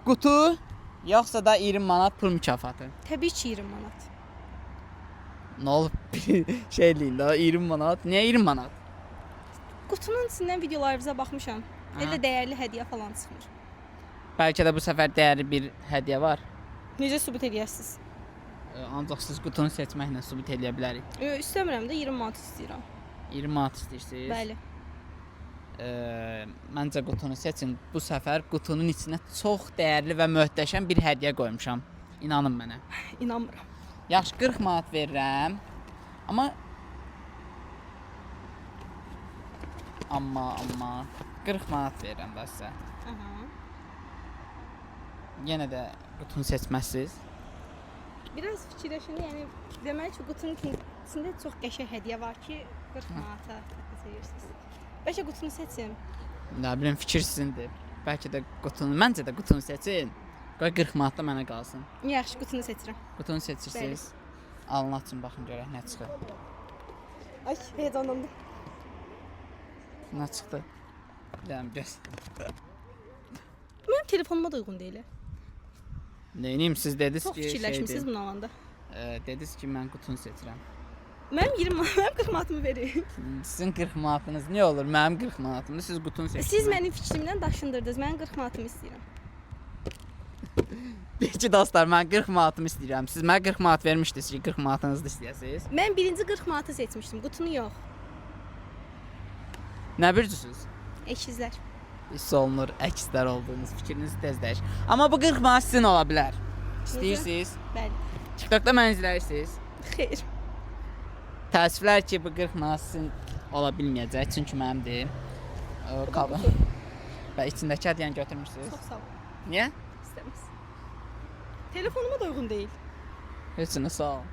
Qutu yoxsa da 20 manat pul mükafatı? Təbii ki 20 manat. Nə olub? Şey eləyin də 20 manat. Niyə 20 manat? Qutunun içindən videolarınıza baxmışam. Aha. Elə dəyərli hədiyyə falan çıxmır. Bəlkə də bu səfər dəyərli bir hədiyyə var. Necə sübut eləyəsiniz? Ancaq siz qutunu seçməklə sübut eləyə bilərik. Yox, istəmirəm də 20 manat istəyirəm. 20 manat istəyirsiniz? Bəli. Məncə qutunu seçin. Bu səfər qutunun içinə çox dəyərli və möhtəşəm bir hədiyyə qoymuşam. İnanın mənə. İnanmıram. Yaxşı 40 manat verirəm. Amma amma 40 manat verirəm də sizə. Aha. Yenə də qutunu seçməzsiz. Biraz fikirləşəndə, yəni deməli ki, qutunun içində çox qəşəng hədiyyə var ki, 40 manata seçirsiniz. Bəlkə qutunu seçim. Nə bilim fikir sizindir. Bəlkə də qutunu, məncə də qutunu seçin. Qoy 40 manat da mənə qalsın. Yaxşı, qutunu seçirəm. Qutunu seçirsiniz. Alın açın baxın görək nə çıxır. Ay, heyecanlandım. Nə çıxdı? Bir dənə göz. Mənim telefonuma da uyğun deyil. Neyniyim siz dediniz Çox ki, fikirləşmisiniz şeydir, bunu alanda. Dediniz ki, mən qutunu seçirəm. Mənim 20 manat, mənim 40 manatımı verin. Sizin 40 manatınız nə olur? Mənim 40 manatımdır. Siz qutunu seçdiniz. Siz mənim fikrimdən daşındırdınız. Mənim 40 manatımı istəyirəm. Peki dostlar, mən 40 manatımı istəyirəm. Siz mənə 40 manat vermişdiniz ki, 40 manatınızı da istəyəsiniz. Mən birinci 40 manatı seçmişdim, qutunu yox. Nə bürcüsüz? Əkizlər. Hiss olunur əkslər olduğunuz fikriniz tez dəyişir. Amma bu 40 manat sizin ola bilər. İstəyirsiniz? Bəli. TikTokda məni izləyirsiniz. Xeyr. Təəssüflər ki, bu 40 manat sizin ola bilməyəcək, çünki mənimdir. O qalan. Və içindəki hədiyyəni götürmürsünüz. Çox sağ olun. Niyə? İstəməz. Telefonuma da uyğun deyil. Heç nə, sağ olun.